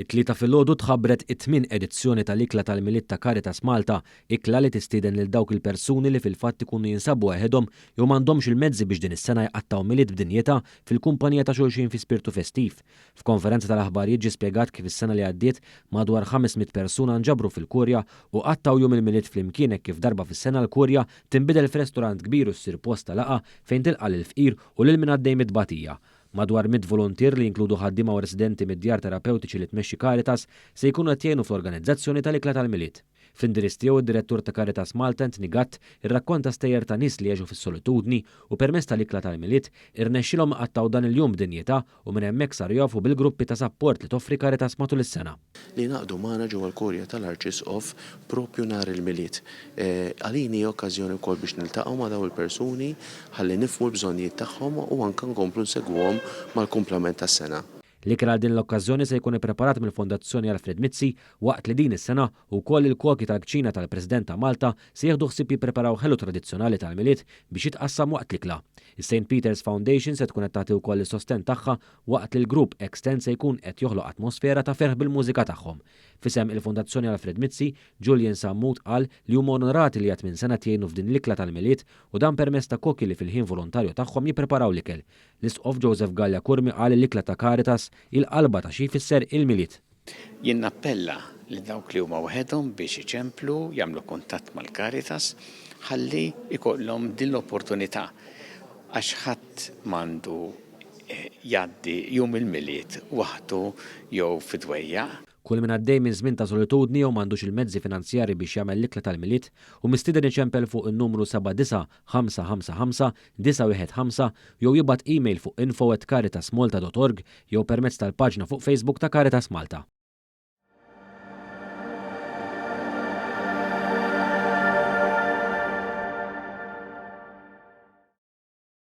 It-Tlieta filgħodu tħabbret it-tmien edizzjoni tal-Ikla tal-Milied ta' Caritas Malta, ikla li tistieden lil dawk il-persuni li fil-fatt ikunu jinsabu waħedhom jew m'għandhomx il-mezzi biex din is-sena jqattgħu Milied b'dinjità fil-kumpanija ta' xulxin fi spirtu festiv. F'konferenza tal-aħbarijiet ġie spjegat kif is-sena li għaddiet madwar 500 persuna nġabru fil-Kurja u qattgħu jum il-Milied flimkien hekk kif darba fis-sena l-Kurja tinbidel f'restorant kbir u ssir post ta' laqgħa fejn tilqa' lill-fqir u lil min għaddej mit-tbatija. Madwar 100 voluntier li jinkludu ħaddiema u residenti mid-djar terapewtiċi li tmexxi Caritas se jkunu qed jgħinu fl-organizzazzjoni tal-ikla tal-Milied. Fl-indirizz tiegħu d-Direttur ta' Caritas Malta Anthony Gatt irrakkonta stejjer ta' nies li għexu fis-solitudni u permezz tal-ikla tal-Milied irnexxielhom iqattgħu dan il-jum b'dinjità u minn hemmhekk saru jafu bil-gruppi ta' sapport li toffri Caritas matul is-sena. Li ngħaqdu magħna ġewwa l-Kurja tal-Arċisqof proprju nhar il-Milied. Għalina hija okkażjoni wkoll biex niltaqgħu ma' dawn il-persuni ħalli nifhmu l-bżonnijiet tagħhom u anke nkomplu nsegwuhom mal-kumplament tas-sena. L-ikel għal din l-okkażjoni se jkun ippreparat mill-Fondazzjoni Alfred Mizzi waqt li din is-sena wkoll il-koki tal-kċina tal-President ta' Malta se jieħdu ħsieb jippreparaw ħelu tradizzjonali tal-Milied biex jitqassam waqt l-ikla. Is-Saint Peter's Foundation se tkun qed tagħti wkoll is-sostenn tagħha waqt li l-grupp Extend se jkun qed joħloq atmosfera ta' ferħ bil-mużika tagħhom. F'isem il-Fondazzjoni Alfred Mizzi, Julian Sammut qal li huma onorati li għad minn sena qed jgħinu f'din l-ikla tal-Milied u dan permezz ta' koki li fil-ħin volontarju tagħhom jippreparaw l-ikel. L-Isqof Joseph Galea Curmi qal li l-ikla ta' Caritas hi l-qalba ta' xi jfisser il-Milied. Jien nappella lil dawk li huma waħedhom biex iċemplu, jagħmlu kuntatt mal-Caritas ħalli jkollhom din l-opportunità għax ħadd m'għandu jgħaddi jum il-Milied waħdu jew fi dwejjaq. Kull min għaddej minn żmien ta' solitudni jew m'għandux il-mezzi finanzjarji biex jagħmel l-ikla tal-Milied, hu mistieden iċempel fuq in-numru 79 555 915 jew jibgħat email fuq info@caritasmalta.org jew permezz tal-paġna fuq Facebook ta' Caritas Malta.